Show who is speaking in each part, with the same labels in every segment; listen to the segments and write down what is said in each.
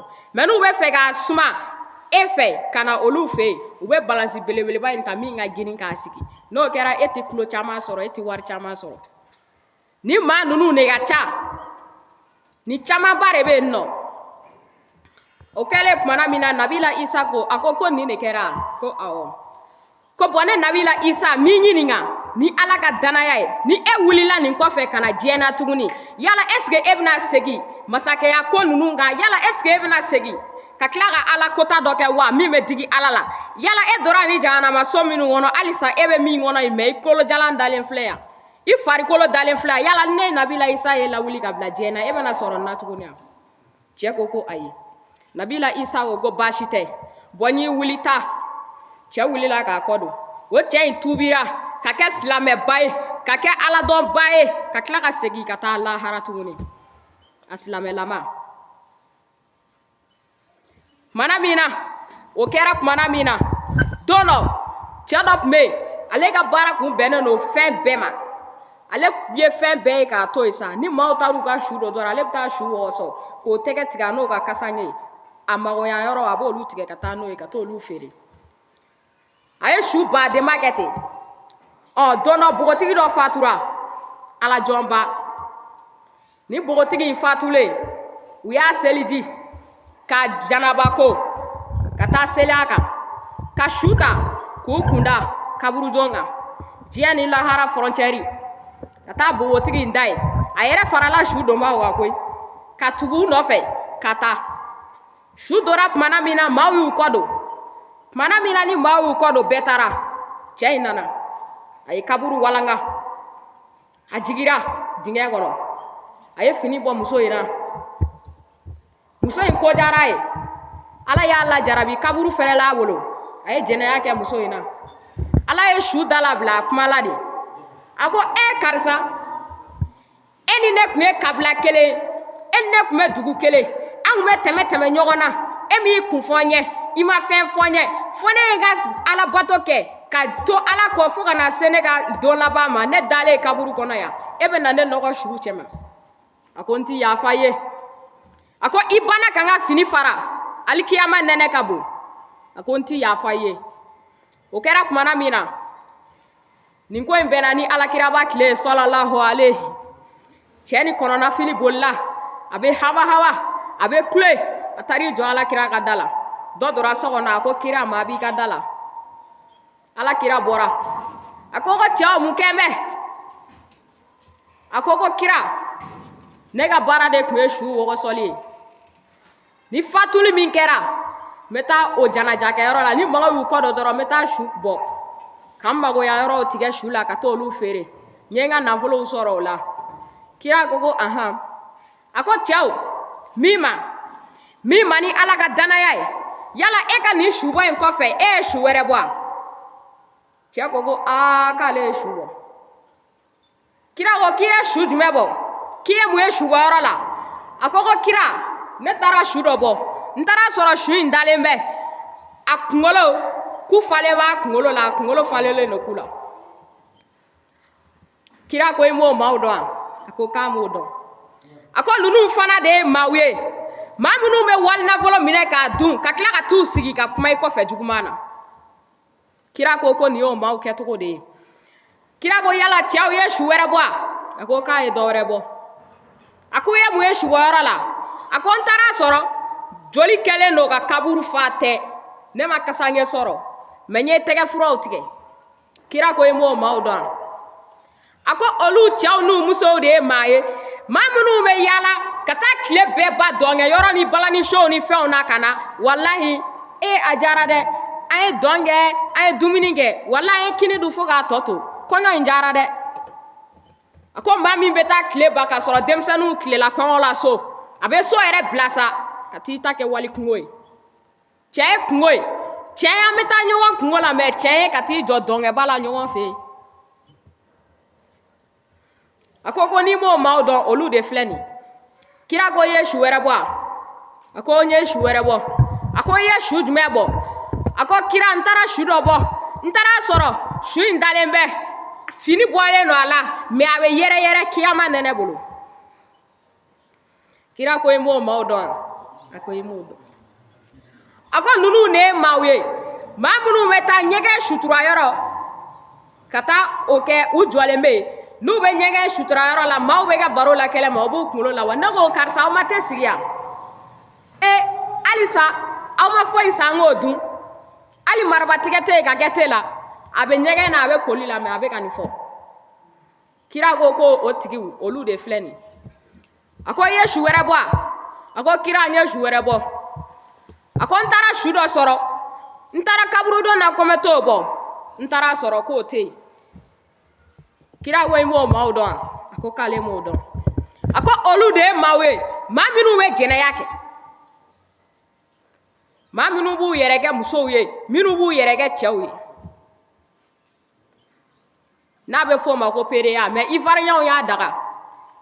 Speaker 1: sɔrɔ. Mais n'u bɛ fɛ k'a suma e fɛ ka na olu fɛ yen, u bɛ balansi belebeleba in ta min ka girin k'a sigi. N'o kɛra, e tɛ kilo caman sɔrɔ, e tɛ wari caman sɔrɔ. Ni maa ninnu de ka ca, ni camanba de bɛ yen nɔ. O kɛlen tumana min na, Nabila Isa ko, a ko ko nin de kɛra? Ko awɔ. Ko bɔn, ne Nabila Isa min ɲininka ni Ala ka danaya ye, ni e wulila nin kɔfɛ ka na diɲɛ na tuguni, yala est ce que e bɛna segin masakɛya ko ninnu kan? Yala est ce que e bɛna segin ka tila ka Ala kota dɔ kɛ wa, min bɛ digi Ala la? Yala e donna ni jahanamaso minnu kɔnɔ, halisa e bɛ min kɔnɔ yen, mais i kolo jalan dalen filɛ yan, i farikolo dalen filɛ yan. Yala ne Nabila Isa ye lawuli ka bila diɲɛ na, e bɛna sɔrɔ n na tuguni wa? Cɛ ko ko ayi. Nabila Isa ko ko baasi tɛ, bɔn, n y'i wuli ta. Cɛ wulila k'a kɔ don. O cɛ in tuubira ka kɛ silamɛba ye, ka kɛ aladɔnba ye, ka tila ka segin ka taa lahara tuguni a silamɛlama. Kumana min na o kɛra, kumana min na, don dɔ, cɛ dɔ tun bɛ yen, ale ka baara kun bɛnnen don fɛn bɛɛ ma. Ale ye fɛn bɛɛ ye k'a to yen sa. Ni maaw taar'u ka su don dɔrɔn, ale bɛ taa su wɔsɔ k'o tɛgɛ tigɛ a n'o ka kasange ye, a magoya yɔrɔ, a b'olu tigɛ ka taa n'o ye ka t'olu feere. A ye su badenma kɛ ten. Ɔ, don dɔ, npogotigi dɔ fatura, ala jɔnba. Ni npogotigi in fatulen, u y'a seliji ka janaba ko ka taa seli a kan, ka su ta k'u kunda kaburudon kan, diɲɛ ni lahara frontière, ka taa npogotigi in da ye. A yɛrɛ farala su donbaw kan koyi, ka tugu u nɔfɛ ka taa su dora. Kumana min na maaw y'u kɔ don, kumana min na ni maaw y'u kɔ don, bɛɛ taara, cɛ in nana, a ye kaburu walanga, a jigira dingɛ kɔnɔ, a ye fini bɔ muso in na. Muso in ko diyara a ye. Ala y'a lajarabi, kaburu fɛrɛla a bolo, a ye jɛnɛya kɛ muso in na. Ala ye su da labila, a kumala de, a ko: "E karisa, e ni ne tun ye kabila kelen, e ni ne tun bɛ dugu kelen, an tun bɛ tɛmɛ tɛmɛ ɲɔgɔn na. E m'i kun fɔ n ɲɛ, i ma fɛn fɔ n ɲɛ, fo ne ye n ka alabato kɛ ka to Ala kɔ fo ka na se ne ka don laban ma. Ne dalen kaburu kɔnɔ yan, e bɛ na ne nɔgɔ su cɛ ma." A ko: "N ti yafa ye." A ko: "I banna ka n ka fini fara, alikiyama nɛnɛ ka bon." A ko: "N ti yafa ye." O kɛra kumana min na, nin ko in bɛnna ni Alakiraba tile ye, sɔlɔlahu alayhi. Cɛ ni kɔnɔnafili bolila, a bɛ hawa hawa, a bɛ kule, a taar'i jɔ Alakira ka da la. Dɔ donna so kɔnɔ, a ko: "Kira, maa b'i ka da la." Alakira bɔra, a ko ko: "Cɛw, mun kɛ bɛ?" A ko ko: "Kira, ne ka baara de tun ye su wɔgɔsɔli ye. Ni fatuli min kɛra, n bɛ taa o janajakɛyɔrɔ la. Ni mɔgɔw y'u kɔ dɔ dɔrɔn, n bɛ taa su bɔ ka n magoya yɔrɔw tigɛ su la ka t'olu feere. N ye n ka nafolow sɔrɔ o la." Kira ko ko ahan. A ko: "Cɛw, min ma ni Ala ka danaya ye, yala e ka nin subɔ in kɔfɛ, e ye su wɛrɛ bɔ wa?" Cɛ ko ko aa, k'ale ye su bɔ. Kira ko: "K'i ye su jumɛn bɔ? K'i ye mun ye subɔyɔrɔ la?" A ko ko: "Kira, ne taara su dɔ bɔ, n taara sɔrɔ su in dalen bɛ, a kunkolo ku falen b'a kunkolo la, a kunkolo falenlen don ku la." Kira ko: "I m'o maaw dɔn wa?" A ko k'a m'o dɔn. A ko: "Ninnu fana de ye maaw ye, maa minnu bɛ wali nafolo minɛ k'a dun, ka tila ka t'u sigi ka kuma i kɔfɛ juguman na." Kira ko ko nin y'o maaw kɛcogo de ye. Kira ko: "Yala cɛw ye su wɛrɛ bɔ wa?" A ko k'a ye dɔ wɛrɛ bɔ. A ko: "I ye mun ye subɔyɔrɔ la?" A ko: "N taara sɔrɔ joli kɛlen don ka kaburu fa tɛ, ne ma kasange sɔrɔ, mais n ye tɛgɛ furaw tigɛ." Kira ko: "I m'o maaw dɔn wa?" A ko: "Olu cɛw n'u musow de ye maa ye, maa minnu bɛ yaala ka taa tile bɛɛ ba dɔnkɛ yɔrɔ ni balanisow ni fɛnw na ka na. Walahi, e a diyara dɛ, an ye dɔn kɛ, an ye dumuni kɛ, walahi, an ye kini dun fo k'a tɔ to, kɔɲɔ in diyara dɛ." A ko maa min bɛ taa tile ba ka sɔrɔ denmisɛnninw tilela kɔngɔ la so, a bɛ so yɛrɛ bila sa ka t'i ta kɛ wali kungo ye. Cɛ ye kungo ye, cɛ ye, an bɛ taa ɲɔgɔn kungo la, mais cɛ ye ka t'i jɔ dɔnkɛba la ɲɔgɔn fɛ yen. A ko ko n'i m'o maaw dɔn, olu de filɛ nin. Kira ko: "I ye su wɛrɛ bɔ wa?" A ko: "N ye su wɛrɛ bɔ." A ko: "I ye su jumɛn bɔ?" A ko: "Kira, n taara su dɔ bɔ, n taara sɔrɔ su in dalen bɛ, fini bɔlen don a la, mais a bɛ yɛrɛ yɛrɛ kiyama nɛnɛ bolo." Kira ko: "I m'o maaw dɔn wa?" A ko i m'o dɔn. A ko ninnu de ye maaw ye, maa minnu bɛ taa ɲɛgɛn sutura yɔrɔ ka taa o kɛ, u jɔlen bɛ yen, n'u bɛ ɲɛgɛn sutura yɔrɔ la, maaw bɛ kɛ baro la kɛlɛ ma, u b'u kunkolo la wa. Ne ko karisa, aw ma te sigi yan? E halisa aw ma foyi san k'o dun, hali marabatigɛ tɛ yen ka kɛ te la. A bɛ ɲɛgɛn na, a bɛ koli la, mɛ a bɛ ka nin fɔ. Kira ko ko o tigiw, olu de filɛ nin. A ko i ye su wɛrɛ bɔ a? A ko kira, n ye su wɛrɛ bɔ. A ko n taara su dɔ sɔrɔ, n taara kaburudon na ko n bɛ t'o bɔ, n taara sɔrɔ k'o tɛ yen. Kira ko i m'o maaw dɔn wa? A ko k'ale m'o dɔn. A ko olu de ye maaw ye, maa minnu bɛ jɛnɛya kɛ, maa minnu b'u yɛrɛ kɛ musow ye, minnu b'u yɛrɛ kɛ cɛw ye, n'a bɛ f'o ma ko pereya. Mɛ ivoiriyɛnw y'a daga,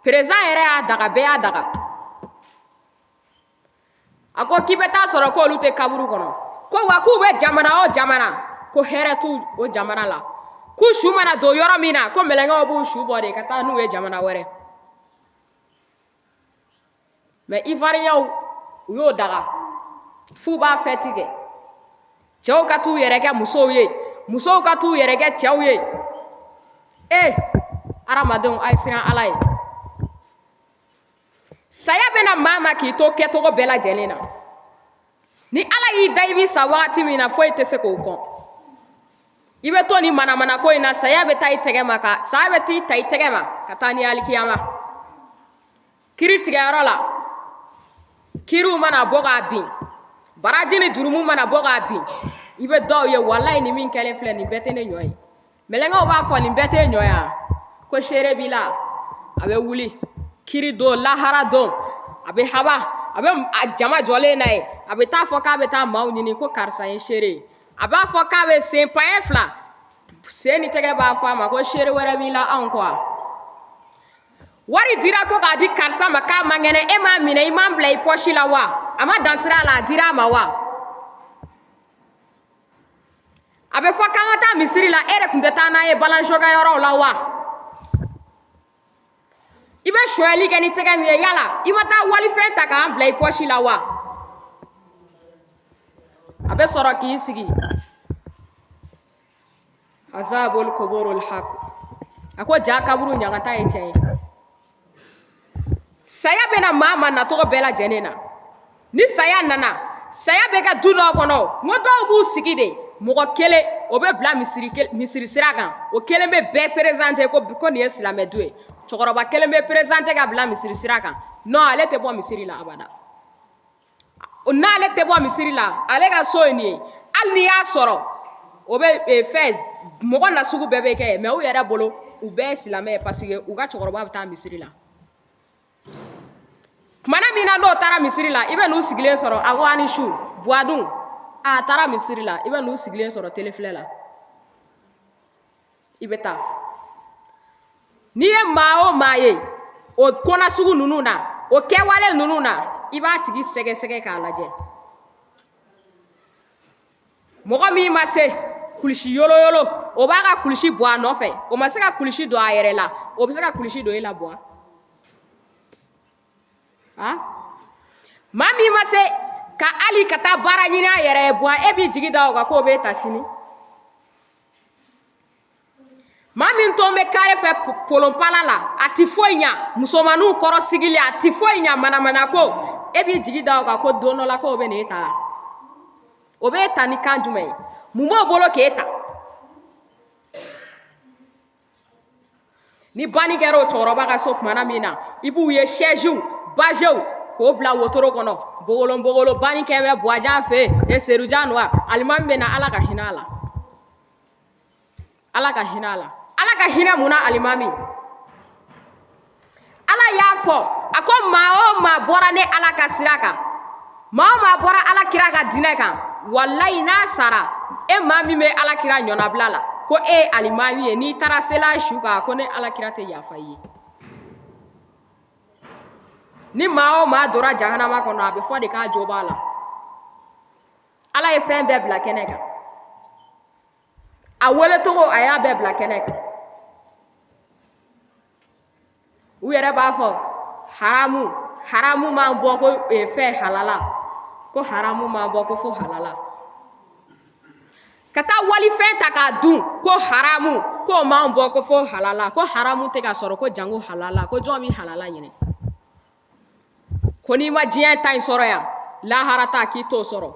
Speaker 1: perezan yɛrɛ y'a daga, bɛɛ y'a daga. A ko k'i bɛ taa sɔrɔ k'olu tɛ kaburu kɔnɔ, ko wa k'u bɛ jamana o jamana, ko hɛrɛ t'u o jamana la, k'u su mana don yɔrɔ min na, ko mɛlɛkɛw b'u su bɔ de ka taa n'u ye jamana wɛrɛ. Mɛ ivoiriyɛnw, u y'o daga f'u b'a fɛti kɛ, cɛw ka t'u yɛrɛ kɛ musow ye, musow ka t'u yɛrɛ kɛ cɛw ye. E hadamadenw, a ye siran Ala ye. Saya bɛna maa ma k'i to kɛcogo bɛɛ lajɛlen na. Ni Ala y'i da i bɛ sa wagati min na, foyi tɛ se k'o kɔn. I bɛ to nin manamanako in na, saya bɛ taa i tɛgɛ ma, ka saya bɛ t'i ta i tɛgɛ ma ka taa ni alikiyama kiri tigɛyɔrɔ la. Kiriw mana bɔ k'a bin, baraji ni jurumu mana bɔ k'a bin, i bɛ dɔw ye, walayi, nin min kɛlen filɛ, nin bɛɛ tɛ ne ɲɔ ye. Mɛlɛkɛw b'a fɔ, nin bɛɛ tɛ ɲɔ ye, ko seere b'i la. A bɛ wuli kiri don, lahara don, a bɛ haba, a bɛ a jama jɔlen na ye, a bɛ taa fɔ k'a bɛ taa maaw ɲini ko karisa ye seere ye. A b'a fɔ k'a bɛ sen paɲɛ fila, sen ni tɛgɛ b'a fɔ a ma ko seere wɛrɛ b'i la anw kɔ. Wari dira ko k'a di karisa ma k'a man kɛnɛ, e m'a minɛ, i m'a bila i pɔsi la wa? A ma dan sira la, a dira a ma wa? A bɛ fɔ k'an ka taa misiri la, e de tun tɛ taa n'an ye balansokɛyɔrɔw la wa? I bɛ sonyɛli kɛ ni tɛgɛ min ye, yala i ma taa walifɛn ta k'an bila i pɔsi la wa? A bɛ sɔrɔ k'i sigi. Azabul kuburul haq. A ko ja kaburu ɲagata ye tiɲɛ ye. Saya bɛna maa ma nacogo bɛɛ lajɛlen na. Ni saya nana, saya bɛ kɛ du dɔw kɔnɔ. N ko dɔw b'u sigi de, mɔgɔ kelen o bɛ bila misiri sira kan, o kelen bɛ bɛɛ présenter ko nin ye silamɛ du ye. Cɛkɔrɔba kelen bɛ présenter ka bila misiri sira kan. Non, ale tɛ bɔ misiri la abada. N'ale tɛ bɔ misiri la, ale ka so ye nin ye. Hali n'i y'a sɔrɔ o bɛ fɛn mɔgɔ na sugu bɛɛ bɛ kɛ, mɛ u yɛrɛ bolo, u bɛɛ ye silamɛ ye, parce que u ka cɛkɔrɔba bɛ taa misiri la. Kumana min na n'o taara misiri la, i bɛ n'u sigilen sɔrɔ. A ko a ni su, buwadun, a taara misiri la, i bɛ n'u sigilen sɔrɔ telefilɛ la. I bɛ taa n'i ye maa o maa ye o kona sugu ninnu na, o kɛwale ninnu na, i b'a tigi sɛgɛsɛgɛ k'a lajɛ. Mɔgɔ min ma se kulisi yoloyolo, o b'a ka kulisi bɔ a nɔfɛ. O ma se ka kulisi don a yɛrɛ la, o bɛ se ka kulisi don e la bɔ a? Maa min ma se ka hali ka taa baara ɲini a yɛrɛ ye bɔ, e b'i jigi da o kan k'o b'e ta sini? Maa min ton bɛ kare fɛ polonpala la, a ti foyi ɲa, musomaninw kɔrɔ sigili, a ti foyi ɲa, manamana ko, e b'i jigi da o kan ko don dɔ la k'o bɛ n'e ta? O b'e ta ni kan jumɛn ye? Mun b'o bolo k'e ta? Ni banni kɛra o cɛkɔrɔba ka so kumana min na, i b'u ye sɛziw bazew k'o bila wotoro kɔnɔ, bogolon bogolo, banni kɛ bɛ Buwajan fɛ yen, e Serujan wa alimami bɛ na. Ala ka hinɛ a la, Ala ka hinɛ a la, Ala ka hinɛ mun na alimami? Ala y'a fɔ, a ko maa o maa bɔra ne Ala ka sira kan, maa o maa bɔra Ala kira ka diinɛ kan, walayi n'a sara, e maa min bɛ Ala kira ɲɔnabila la ko e ye alimami ye, n'i taara sela su kan, ko ne Ala kira tɛ yafa i ye. Ni maa o maa donna jahanama kɔnɔ, a bɛ fɔ de k'a jo b'a la. Ala ye fɛn bɛɛ bila kɛnɛ kan, a wele cogo, a y'a bɛɛ bila kɛnɛ kan. U yɛrɛ b'a fɔ haramu, haramu m'an bɔ ko fɛn halala. Ko haramu ma bɔ ko fo halala. Ka taa walifɛn ta k'a dun, ko haramu, k'o m'an bɔ ko fo halala. Ko haramu tɛ ka sɔrɔ ko jango halala. Ko jɔn bɛ halala ɲini? Ko n'i ma diɲɛ ta in sɔrɔ yan, lahara ta k'i t'o sɔrɔ.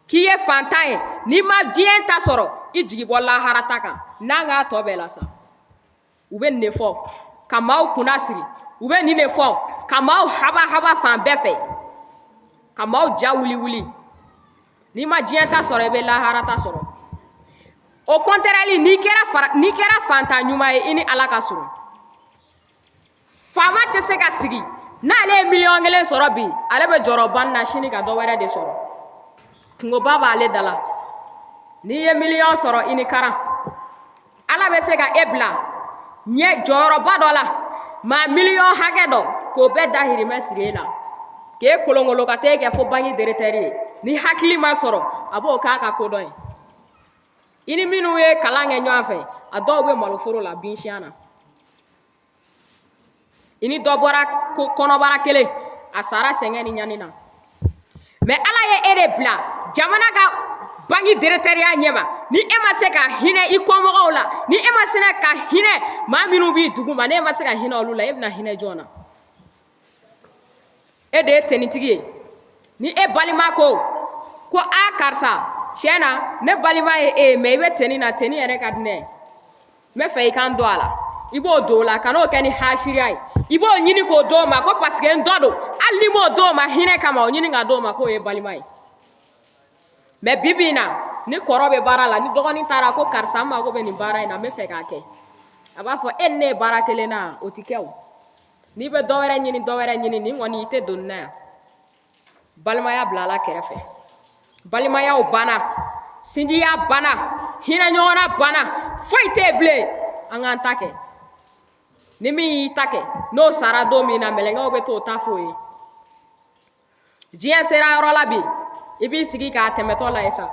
Speaker 1: K'i ye fantan ye, n'i ma diɲɛ ta sɔrɔ, i jigi bɔ lahara ta kan. N'an k'a tɔ bɛɛ la sa, u bɛ nin de fɔ ka maaw kunna siri, u bɛ nin de fɔ ka maaw haba haba fan bɛɛ fɛ, ka maaw ja wuli wuli. N'i ma diɲɛ ta sɔrɔ, i bɛ lahara ta sɔrɔ. Au contraire, n'i kɛra fantan ɲuman ye, i ni Ala ka surun. Faama tɛ se ka sigi n'ale ye miliyɔn 1 sɔrɔ bi, ale bɛ jɔrɔ banni na sini ka dɔ wɛrɛ de sɔrɔ. Kungoba b'ale da la. N'i ye miliyɔn sɔrɔ, i ni karan. Ala bɛ se ka e bila ɲɛ jɔyɔrɔba dɔ la, maa miliyɔn hakɛ dɔ, k'o bɛɛ dahirimɛ siri e la, k'e kolonkolon ka t'e kɛ fo banki directeur ye. Ni hakili ma sɔrɔ, a b'o k'a ka kodɔn ye. I ni minnu ye kalan kɛ ɲɔgɔn fɛ, a dɔw bɛ maloforo la binsiya na. I ni dɔ bɔra kɔnɔbara kelen, a sara sɛgɛn ni ɲani na. Mais Ala ye e de bila jamana ka banki directeurya ɲɛma. Ni e ma se ka hinɛ i kɔmɔgɔw la, ni e ma se ka hinɛ maa minnu b'i dugu ma, ni e ma se ka hinɛ olu la, e bɛna hinɛ jɔn na? E de ye tenitigi ye. Ni e balima ko ko a karisa, tiɲɛ na ne balima ye e ye, mais i bɛ teni na, teni yɛrɛ ka di ne ye, n bɛ fɛ i k'an don a la, i b'o don o la, ka n'o kɛ ni hasiriya ye. I b'o ɲini k'o d'o ma ko parce que n dɔ don. Hali n'i m'o d'o ma hinɛ kama, o ɲini ka d'o ma k'o ye balima ye. Mais bi bi in na, ni kɔrɔ bɛ baara la, ni dɔgɔnin taara ko karisa, n mago bɛ nin baara in na, n bɛ fɛ k'a kɛ, a b'a fɔ e ni ne ye baara kelen na, o ti kɛ o. N'i bɛ dɔ wɛrɛ ɲini, dɔ wɛrɛ ɲini, nin kɔni i tɛ don nin na yan. Balimaya bilala kɛrɛfɛ, balimayaw banna, sinjiya banna, hinɛ ɲɔgɔnna banna, foyi tɛ yen bilen. An k'an ta kɛ. Ni min y'i ta kɛ, n'o sara don min na, mɛlɛkɛw bɛ t'o ta f'o ye. Diɲɛ sera yɔrɔ la bi, i b'i sigi k'a tɛmɛtɔ la ye sa.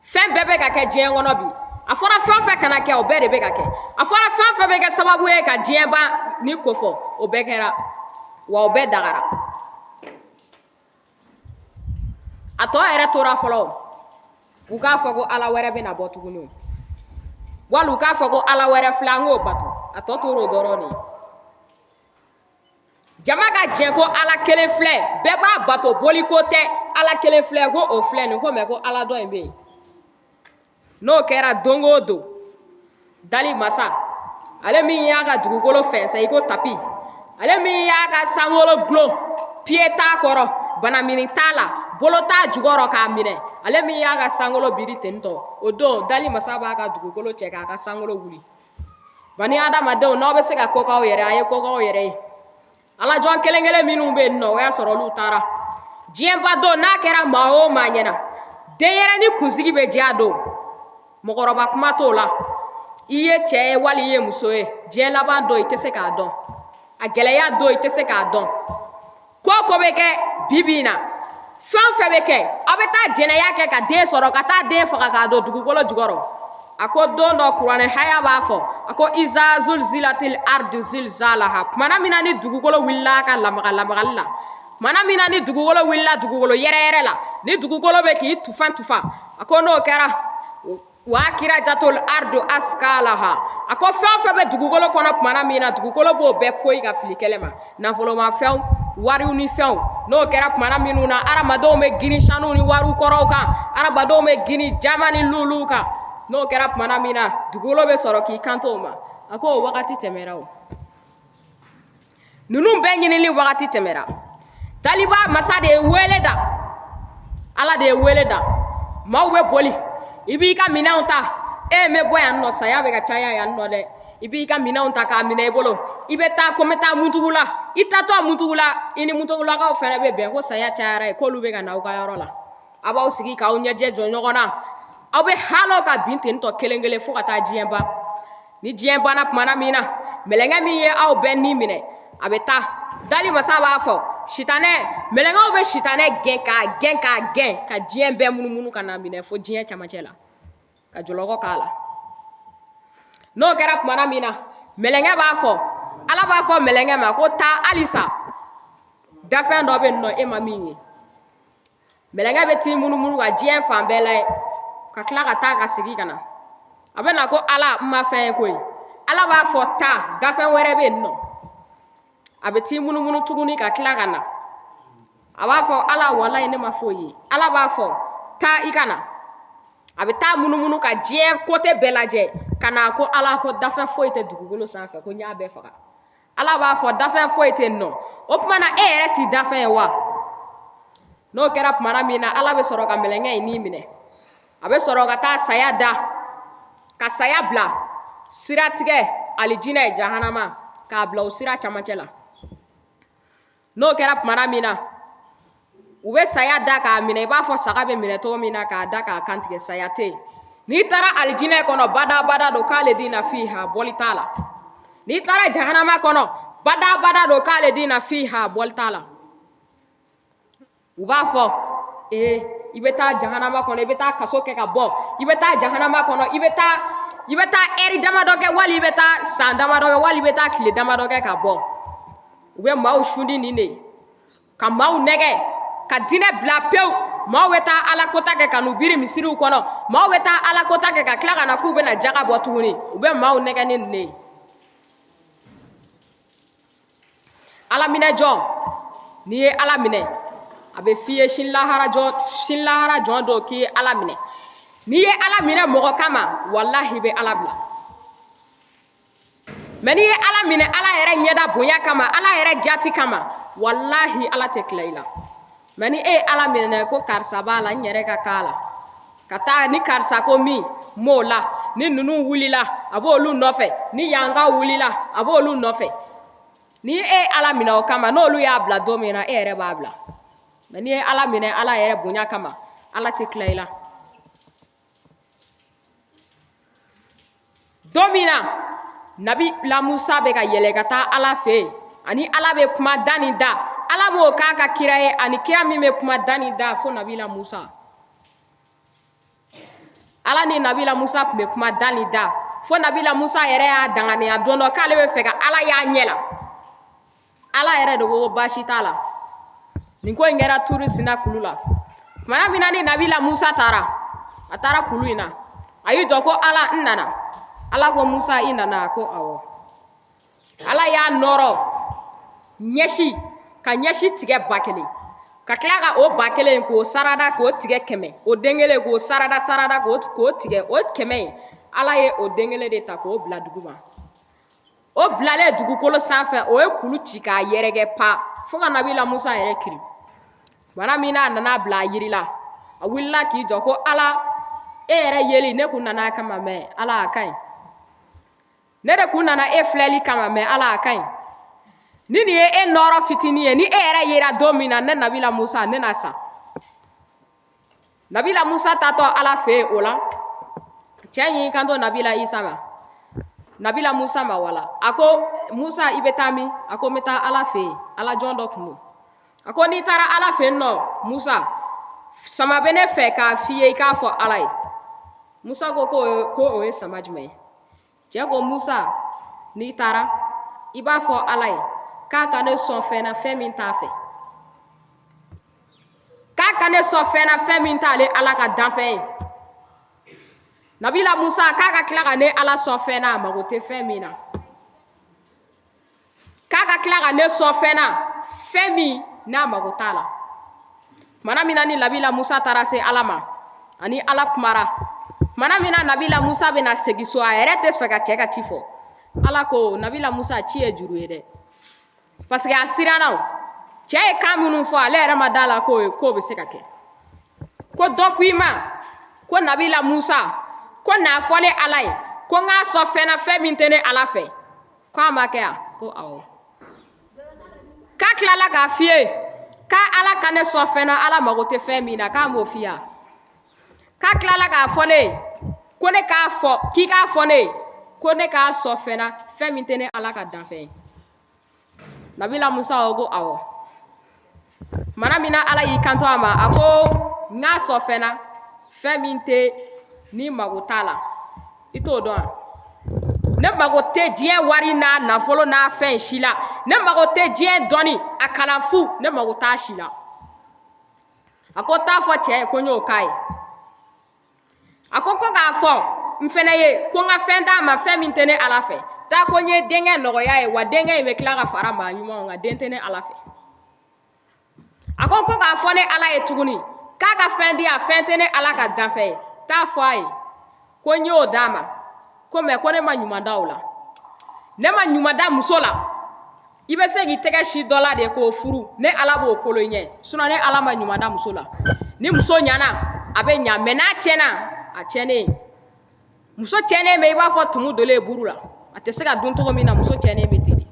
Speaker 1: Fɛn bɛɛ bɛ ka kɛ diɲɛ kɔnɔ bi. A fɔra fɛn o fɛn kana kɛ, o bɛɛ de bɛ ka kɛ. A fɔra fɛn o fɛn bɛ kɛ sababu ye ka diɲɛ ban ni ko fɔ, o bɛɛ kɛra, wa o bɛɛ dagara. A tɔ yɛrɛ tora fɔlɔ, u k'a fɔ ko Ala wɛrɛ bɛna bɔ tuguni, wali u k'a fɔ ko Ala wɛrɛ filɛ, an k'o bato. A tɔ tora o dɔrɔn de ye. Jama ka jɛ ko Ala kelen filɛ, bɛɛ b'a bato, boliko tɛ, Ala kelen filɛ, ko o filɛ nin ko, mais ko Ala dɔ in bɛ yen. N'o kɛra don o don, dali masa, ale min y'a ka dugukolo fɛnsɛ i ko tapi, ale min y'a ka sankolo gulon, pied t'a kɔrɔ, banamini t'a la, bolo t'a jukɔrɔ k'a minɛ, ale min y'a ka sankolo biri ten tɔ, o don dali masa b'a ka dugukolo cɛ k'a ka sankolo wuli. Bani adamadenw, n'aw bɛ se ka ko k'aw yɛrɛ, a ye ko k'aw yɛrɛ ye. Alajɔn kelen kelen minnu bɛ yen nɔ, o y'a sɔrɔ olu taara. Diɲɛba don, n'a kɛra maa o maa ɲɛna, denyɛrɛni kunsigi bɛ diya don, mɔgɔkɔrɔba kuma t'o la. I ye cɛ ye wali i ye muso ye, diɲɛ laban don i tɛ se k'a dɔn, a gɛlɛya don i tɛ se k'a dɔn. Ko o ko bɛ kɛ bi bi in na, fɛn o fɛn bɛ kɛ, aw bɛ taa jɛnɛya kɛ ka den sɔrɔ, ka taa den faga k'a don dugukolo jukɔrɔ. A ko don dɔ, kuranɛ haya b'a fɔ, a ko iza zulzilatil ardu zilzalaha, kumana min na ni dugukolo wulila ka lamaga lamagali la, kumana min na ni dugukolo wulila dugukolo yɛrɛ yɛrɛ la, ni dugukolo bɛ k'i tufan tufan, a ko n'o kɛra, wa akhrajatil ardu askalaha, a ko fɛn o fɛn bɛ dugukolo kɔnɔ, kumana min na dugukolo b'o bɛɛ poyi ka fili kɛlɛ ma, nafolomafɛnw, wariw ni fɛnw. N'o kɛra kumana minnu na, hadamadenw bɛ girin sanuw ni wariw kɔrɔw kan, hadamadenw bɛ girin jama ni luluw kan. N'o kɛra kumana min na, dugukolo bɛ sɔrɔ k'i kanto o ma. A ko o wagati tɛmɛra, o ninnu bɛɛ ɲinili wagati tɛmɛra. Daliba masa de ye wele da, Ala de ye wele da. Maaw bɛ boli, i b'i ka minɛnw ta, e bɛ bɔ yan nɔ, saya bɛ ka caya yan nɔ dɛ. I b'i ka minɛnw ta k'a minɛ i bolo, i bɛ taa ko n bɛ taa Mutugula. I taatɔ Mutugula, i ni Mutugulakaw fɛnɛ bɛ bɛn ko saya cayara yen, k'olu bɛ ka na aw ka yɔrɔ la. A b'aw sigi k'aw ɲɛjɛ jɔ ɲɔgɔn na, aw bɛ halaw ka bin ten tɔ kelen kelen fo ka taa diɲɛ ban. Ni diɲɛ banna kumana min na, mɛlɛkɛ min ye aw bɛɛ ni minɛ, a bɛ taa. Dali masa b'a fɔ sitanɛ, mɛlɛkɛw bɛ sitanɛ gɛn k'a gɛn k'a gɛn ka diɲɛ bɛɛ munumunu ka na minɛ fo diɲɛ camancɛ la, ka jɔlɔkɔ k'a la. N'o kɛra kumana min na, mɛlɛkɛ b'a fɔ, Ala b'a fɔ mɛlɛkɛ ma ko taa halisa, dafɛn dɔ bɛ yen nɔ e ma min ye. Mɛlɛkɛ bɛ t'i munumunu ka diɲɛ fan bɛɛ lajɛ ka tila ka taa ka segin ka na. A bɛ na ko ala, n ma fɛn ye koyi. Ala b'a fɔ taa, dafɛn wɛrɛ bɛ yen nɔ. A bɛ t'i munumunu tuguni ka tila ka na. A b'a fɔ ala, walayi ne ma foyi ye. Ala b'a fɔ taa i ka na. A bɛ taa munumunu ka diɲɛ côté bɛɛ lajɛ ka na ko ala, ko dafɛn foyi tɛ dugukolo sanfɛ, ko n y'a bɛɛ faga. Ala b'a fɔ dafɛn foyi tɛ yen nɔ, o tuma na e yɛrɛ t'i dafɛn ye wa? N'o kɛra tumana min na, ala bɛ sɔrɔ ka mɛlɛkɛ in ni minɛ. A bɛ sɔrɔ ka taa saya da, ka saya bila siratigɛ alijinɛ jahanama, k'a bila o sira camancɛ la. N'o kɛra tumana min na, u bɛ saya da k'a minɛ i b'a fɔ saga bɛ minɛ cogo min na, k'a da k'a kantigɛ. Saya tɛ yen. N'i taara alijinɛ kɔnɔ, badabada don, khalidina fiha, bɔli t'a la. N'i taara jahanama kɔnɔ, badabada don, khalidina fiha, bɔli t'a la. U b'a fɔ ee, i bɛ taa jahanama kɔnɔ, i bɛ taa kaso kɛ ka bɔ, i bɛ taa jahanama kɔnɔ, i bɛ taa ɛri damadɔ kɛ, wali i bɛ taa san damadɔ kɛ, wali i bɛ taa tile damadɔ kɛ ka bɔ. U bɛ maaw sundi nin de ye ka maaw nɛgɛ ka diinɛ bila pewu. Maaw bɛ taa ala kota kɛ ka n'u biri misiriw kɔnɔ. Maaw bɛ taa ala kota kɛ ka tila ka na k'u bɛna jaga bɔ tuguni. U bɛ maaw nɛgɛ ni nin de ye. Ala minɛ jɔn, n'i ye ala minɛ, a bɛ f'i ye sini lahara jɔn, sini lahara jɔn don k'i ye ala minɛ. N'i ye ala minɛ mɔgɔ kama, walahi, bɛ ala bila. Mɛ n'i ye ala minɛ ala yɛrɛ ɲɛda bonya kama, ala yɛrɛ jati kama, walahi, ala tɛ tila i la. Mɛ ni e ye ala minɛ ko karisa b'a la, n yɛrɛ ka k'a la, ka taa ni karisa ko min m'o la, ni ninnu wulila a b'olu nɔfɛ, ni yankaw wulila a b'olu nɔfɛ, ni e ye ala minɛ o kama, n'olu y'a bila don min na, e yɛrɛ b'a bila. Mɛ n'i ye ala minɛ ala yɛrɛ bonya kama, ala tɛ tila i la. Don min na nabi la Musa bɛ ka yɛlɛ ka taa ala fɛ yen, ani ala bɛ kuma da ni da, ala m'o k'a ka kira ye, ani kira min bɛ kuma da ni da fo nabi la Musa. Ala ni nabila Musa tun bɛ kuma da ni da, fo nabila Musa yɛrɛ y'a danganiya don dɔ k'ale bɛ fɛ ka ala y'a ɲɛ la. Ala yɛrɛ de ko baasi t'a la. Nin ko in kɛra Turu Sina kulu la. Tumana min na ni nabila Musa taara, a taara kulu in na, a y'i jɔ ko ala, n nana. Ala ko Musa, i nana? Ko awɔ. Ala y'a nɔrɔ ɲɛsi ka ɲɛsi tigɛ 1000, ka tila ka o 1000 k'o sarada k'o tigɛ 100, o den kelen k'o sarada sarada k'o tigɛ o 100 ye. Ala ye o den kelen de ta k'o bila dugu ma. O bilalen dugukolo sanfɛ, o ye kulu ci k'a yɛrɛkɛ pa fo ka nabila Musa yɛrɛ kiri. Tumana min na a nana bila a yiri la, a wulila k'i jɔ ko ala, e yɛrɛ yeli ne kun nana a kama, mɛ ala, a ka ɲi. Ne de kun nana e filɛli kama, mɛ ala, a ka ɲi. Ni nin ye e nɔrɔ fitinin ye, ni e yɛrɛ yera don min na, ne nabila Musa, ne na sa. Nabila Musa tatɔ ala fɛ yen, o la cɛ y'i kanto nabila Isa ma, nabila Musa ma wala. A ko Musa, i bɛ taa min? A ko n bɛ taa ala fɛ yen, ala jɔn dɔ kun don. A ko n'i taara ala fɛ yen nɔ, Musa, sama bɛ ne fɛ k'a f'i ye, i k'a fɔ ala ye. Musa ko ko o ye sama jumɛn ye? Cɛ ko Musa, n'i taara, i b'a fɔ ala ye k'a ka ne sɔn fɛn na, fɛn min t'a fɛ, k'a ka ne sɔn fɛn na, fɛn min t'ale ala ka danfɛn ye. Nabila Musa k'a ka tila ka ne ala sɔn fɛn na, a mago tɛ fɛn min na, k'a ka tila ka ne sɔn fɛn na, fɛn min n'a mago t'a la. Tumana min na ni nabila Musa taara se ala ma, ani ala kumara, tumana min na nabila Musa bɛna segin so, a yɛrɛ tɛ fɛ ka cɛ ka ci fɔ. Ala ko nabila Musa, ci ye juru ye dɛ, parce que a siranna o. Cɛ ye kan minnu fɔ, ale yɛrɛ ma da la k'o bɛ se ka kɛ. Ko dɔ ko i ma ko nabila Musa ko n'a fɔ ne ala ye ko n k'a sɔn fɛn na, fɛn min tɛ ne ala fɛ, ko a ma kɛ yan? Ko awɔ. K'a tilala k'a f'i ye k'a ala ka ne sɔn fɛn na, ala mago tɛ fɛn min na, k'a m'o f'i ye. K'a tilala k'a fɔ ne ye ko ne k'a fɔ k'i k'a fɔ ne ye ko ne k'a sɔn fɛn na, fɛn min tɛ ne ala ka danfɛn ye. Nabila Musa ko awɔ. Tumana min na ala y'i kanto a ma, a ko n k'a sɔn fɛn na, fɛn min tɛ ni mago t'a la, i t'o dɔn wa? Ne mago tɛ diɲɛ wari n'a nafolo n'a fɛn si la. Ne mago tɛ diɲɛ dɔnni, a kalan fu, ne mago t'a si la. A ko taa fɔ cɛ ye ko n y'o k'a ye. A ko ko k'a fɔ n fɛnɛ ye ko n ka fɛn d'a ma, fɛn min tɛ ne Ala fɛ. Taa ko n ye denkɛ nɔgɔya ye, wa denkɛ in bɛ tila ka fara maa ɲumanw kan, den tɛ ne Ala fɛ. A ko ko k'a fɔ ne Ala ye tuguni k'a ka fɛn di yan, fɛn tɛ ne Ala ka danfɛn ye. Taa fɔ a ye ko n y'o d'a ma, ko mɛ ko ne ma ɲuman da o la, ne ma ɲuman da muso la. I bɛ se k'i tɛgɛ si dɔ la de k'o furu, ne Ala b'o kolo ɲɛ. Sinon ne Ala ma ɲuman da muso la. Ni muso ɲana a bɛ ɲa, mɛ n'a tiɲɛna a tiɲɛnen. Muso tiɲɛnen bɛ i b'a fɔ tumu donnen buru la, a tɛ se ka dun cogo min na, muso tiɲɛnen bɛ ten de.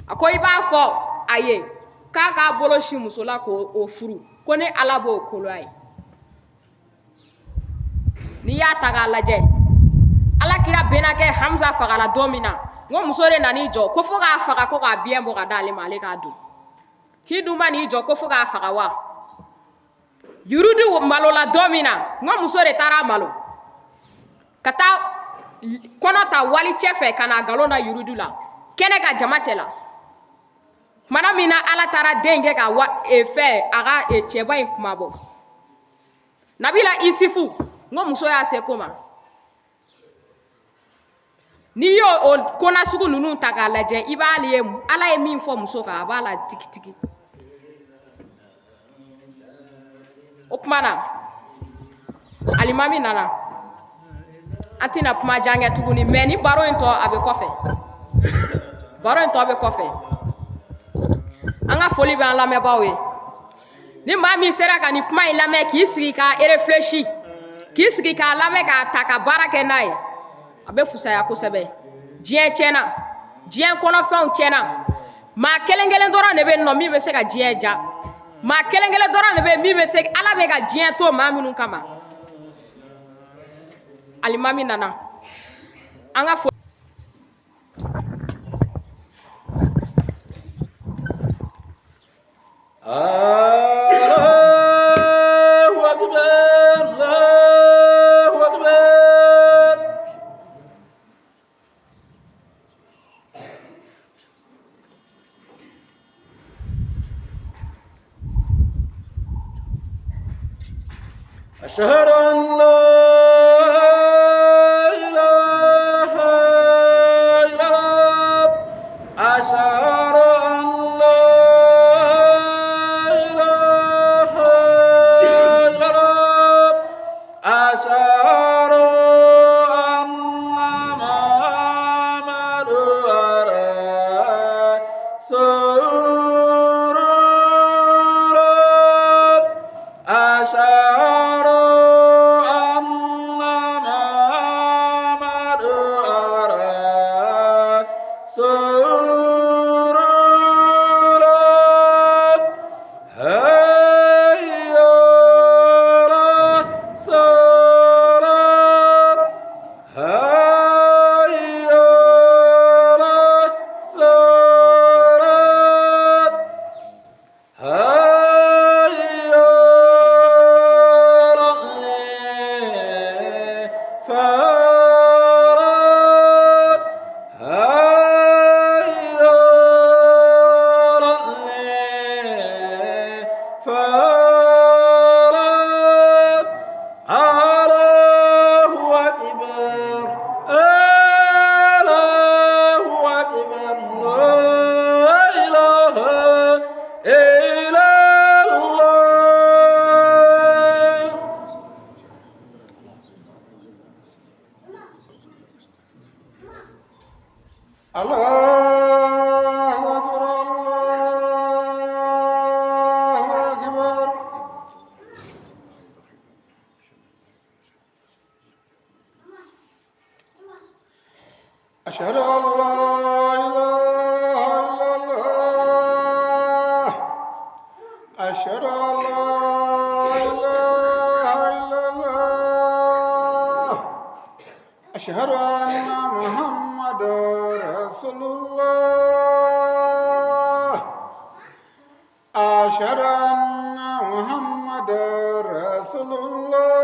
Speaker 1: A ko i b'a fɔ a ye k'a k'a bolo si muso la k'o furu, ko ne Ala b'o kolo a ye. N'i y'a ta k'a lajɛ, Ala kira bɛnakɛ Hamza fagara don min na, n ko muso de nan'i jɔ ko fo k'a faga, ko k'a biɲɛ bɔ ka d'ale ma, ale k'a dun. Hindu ma n'i jɔ ko fo k'a faga wa? Yurudu malola don min na, n ko muso de taara malo ka taa kɔnɔ ta wali cɛ fɛ ka na nkalon da yurudu la kɛnɛ ka jama cɛ la. Kumana min na Ala taara den kɛ ka wa fɛ a ka cɛba in kuma bɔ. Nabila Isufu, n ko muso y'a se ko ma. N'i y'o o ko nasugu ninnu ta k'a lajɛ, i b'a ye Ala ye min fɔ muso kan, a b'a la tigitigi. O tuma na alimami nana, an tɛna kuma jan kɛ tuguni, mɛ ni baro in tɔ a bɛ kɔfɛ, baro in tɔ bɛ kɔfɛ. An ka foli bɛ an lamɛnbaaw ye. Ni maa min sera ka nin kuma in lamɛn, k'i sigi k'a réfléchi, k'i sigi k'a lamɛn, k'a ta ka baara kɛ n'a ye, a bɛ fusaya kosɛbɛ. Diɲɛ tiɲɛna, diɲɛ kɔnɔfɛnw tiɲɛna. Maa kelen kelen dɔrɔn de bɛ yen nɔ min bɛ se ka diɲɛ ja. Maa kelen kelen dɔrɔn de bɛ min bɛ se, Ala bɛ ka diɲɛ to maa minnu kama. Alimami nana, an ka foli.
Speaker 2: Allahu Akbar, Allahu Akbar. أشهد أن لا إله إلا الله، أشهد أن لا إله إلا الله، أشهد أن محمدا رسول الله، أشهد أن محمدا رسول الله. هيا على الصلاة، هيا على الصلاة، هيا على الفلاح، هيا على الفلاح. الله أكبر، الله أكبر، لا إله إلا الله.
Speaker 3: الله أكبر، الله أكبر. أشهد أن لا إله إلا الله، أشهد أن لا إله إلا الله، أشهد أن محمدا رسول الله، أشهد أن محمدا رسول الله.